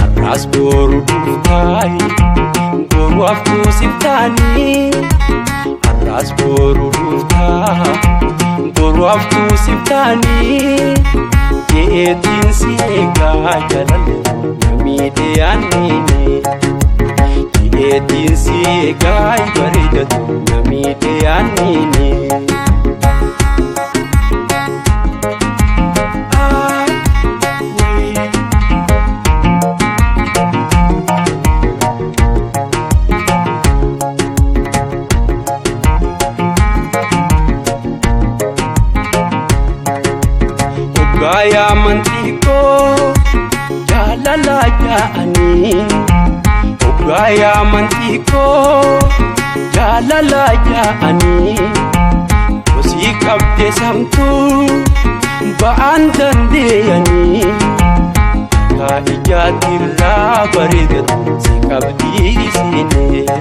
Har'as boru dhuftaayi boru haftuu siftaanii. Har'as boru dhuftaa boru haftuu siftaanii. Jeetiin si eegaa jalalle namiidhee aanniini. Jeetiin si eegaa bareedatu namiidhee aanniini. Hoggaa amantii koo jaalala ja'anii. Hoggaa amantii koo jaalala ja'anii. Kosii qabdee samtuu ba'aan dandeeyanii. Kaa ijaatirraa bareedatu si qabdii siinee.